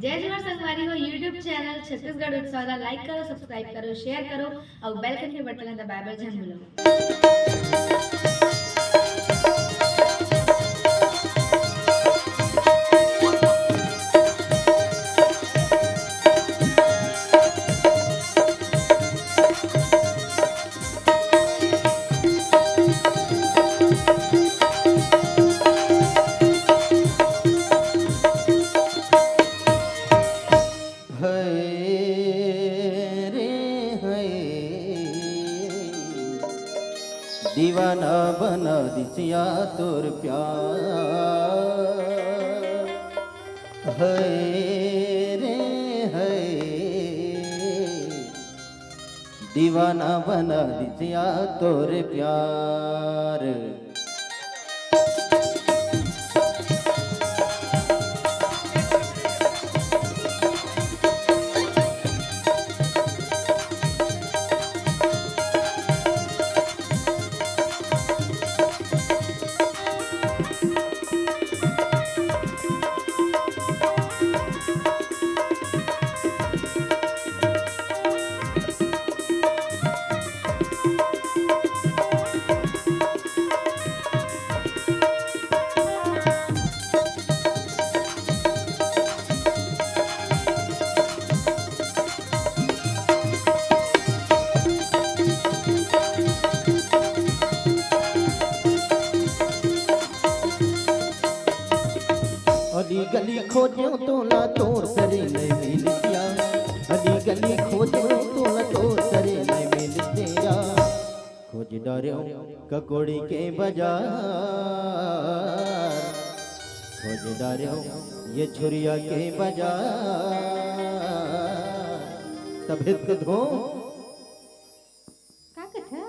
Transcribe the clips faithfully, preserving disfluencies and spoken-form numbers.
जय जोहार संगवारी हो, YouTube चैनल छत्तीसगढ़ उत्सव ला like करो, subscribe करो, share करो अउ bell घंटी के बटन ला दबाए बर झन भूलो। हाय रे हाय, दीवाना बना दिस या तोर प्यार। हाय रे हाय, दीवाना बना दिस या तोर प्यार। अली गली खोजेंव तोला तोर सरीर नइ मिलिस या, अली गली खोजेंव तोला तोर सरीर नइ मिलिस या। खोज डारेंव ककोड़ी के बाजार, खोज डारेंव ये छुरिया के बाजार। तभे तो कथों का कथा?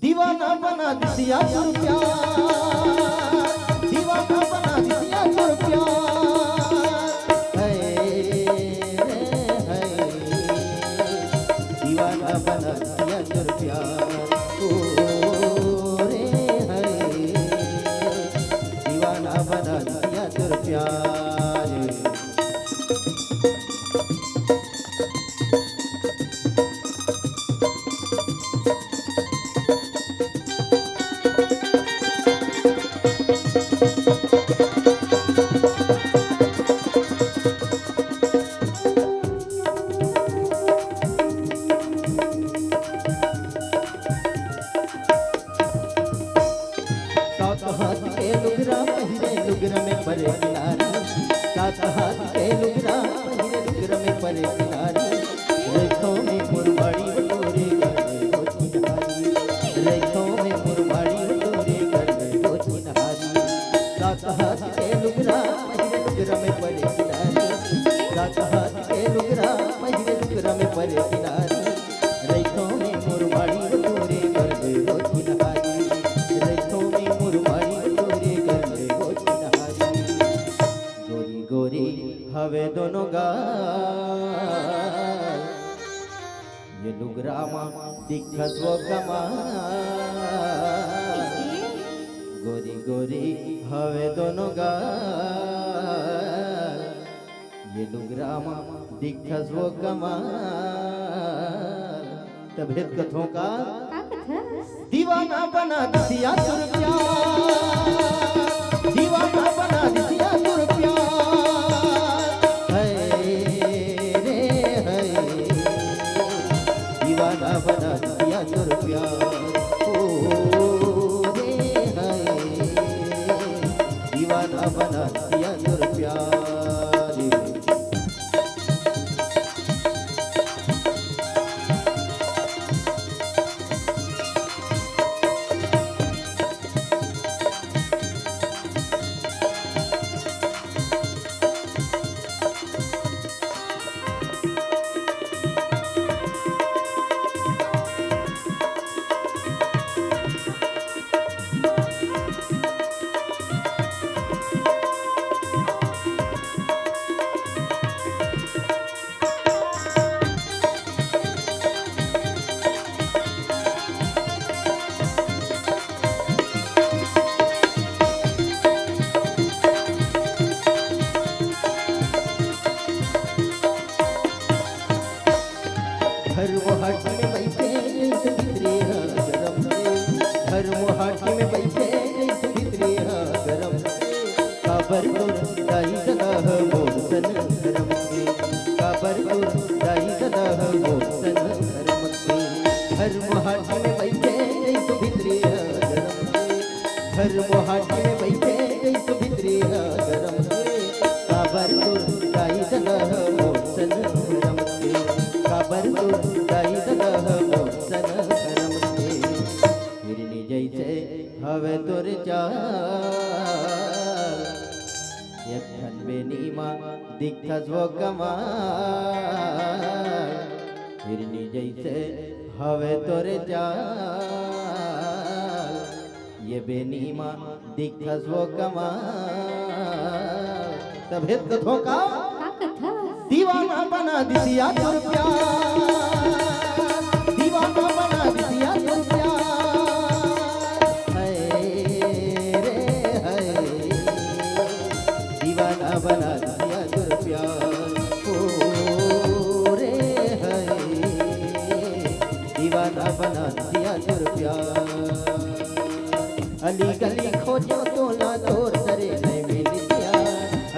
दीवाना बना दिस या तोर प्यार, दीवाना बना दिस या तोर प्यार। हाय रे हाय, दीवाना बना दिस या तोर प्यार। ओ रे हाय, दीवाना बना दिस या तोर प्यार। सात हाथ के लुगरा पहिरे लुगरा में परे किनारी, सात हाथ के लुगरा पहिरे लुगरा में परे किनारी। रेखों में मुरमाड़ी तोरे कर ले वो चिन्हारी, रेखों में मुरमाड़ी तोरे कर ले वो चिन्हारी। सात हाथ के लुगरा पहिरे लुगरा में परे किनारी, सात हाथ के लुगरा पहिरे लुगरा में परे किनारी। रैथों में मुरमाड़ी तोरे कर ले वो चिन्हारी, रैथों में मुरमाड़ी तोरे कर ले वो चिन्हारी। गोरी गोरी हवे दोनों गाल, ये लुगरा मा दिखस वो कमाल। गोरी गोरी हवे दोनों गाल, ये लुगरा मा दिखस वो कमाल। तभे तो कथों का का कथा? दीवाना बना दिस या तोर प्यार, दीवाना बना दिस या तोर प्यार। हाय रे हाय, दीवाना बना दिस या तोर प्यार। ओ रे हाय, दीवाना बना दिस या तोर प्यार। धर्म हाटी में बइठे गइस भीतरी हा गरम के, धर्म हाटी में बइठे गइस भीतरी हा गरम के। काबर तोर दाई ददा ह मोर सन गरम के, काबर तोर दाई ददा ह मोर सन गरम के। धर्म हाटी में बइठे गइस भीतरी हा गरम के, धर्म हाटी में बइठे गइस भीतरी हा गरम के। काबर तोर दाई ददा ह मोर सन गरम के, काबर तोर दाई ददा ह मोर सन गरम के। हिरनी जइसे हवे तोर चाल, एक ठन बेनी मा दिखथस वो कमाल। हिरनी जइसे हवे तोर चाल, ये बेनी मा दिखथस वो कमाल। तभे त कथों का? का कथस? दीवाना बना दिस या तोर प्यार, दीवाना बना दिस या तोर प्यार। हाय रे हाय, दीवाना बना दिस या तोर प्यार। ओ रे हाय, दीवाना बना दिस या तोर प्यार। अली गली खोजेंव तोला तोर सरे नइ मिलिस या,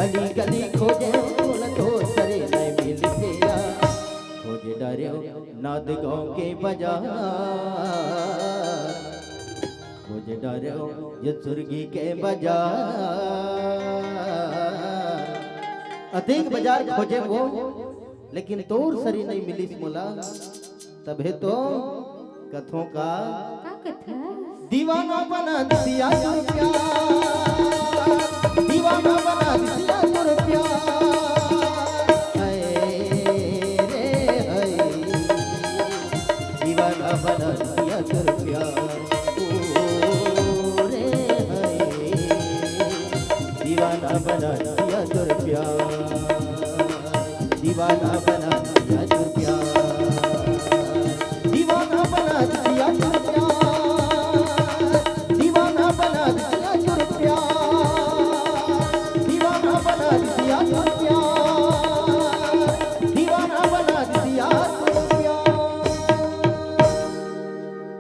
अली गली खोजेंव तोला तोर सरे नइ मिलिस या। खोज डारेंव नांदगांव के बजार, खोज डारेंव ये सुरगी के बजार। अतेक बजार खोजेंव वो, लेकिन तोर सरी नइ मिलिस मोला। तभे तो कथों का? का कथस? दीवाना बना दिस या तोर प्यार, दीवाना बना दिस या तोर प्यार। हाय रे हाय, दीवाना बना दिस या तोर प्यार। ओ रे हाय, दीवाना बना दिस या तोर प्यार, दीवाना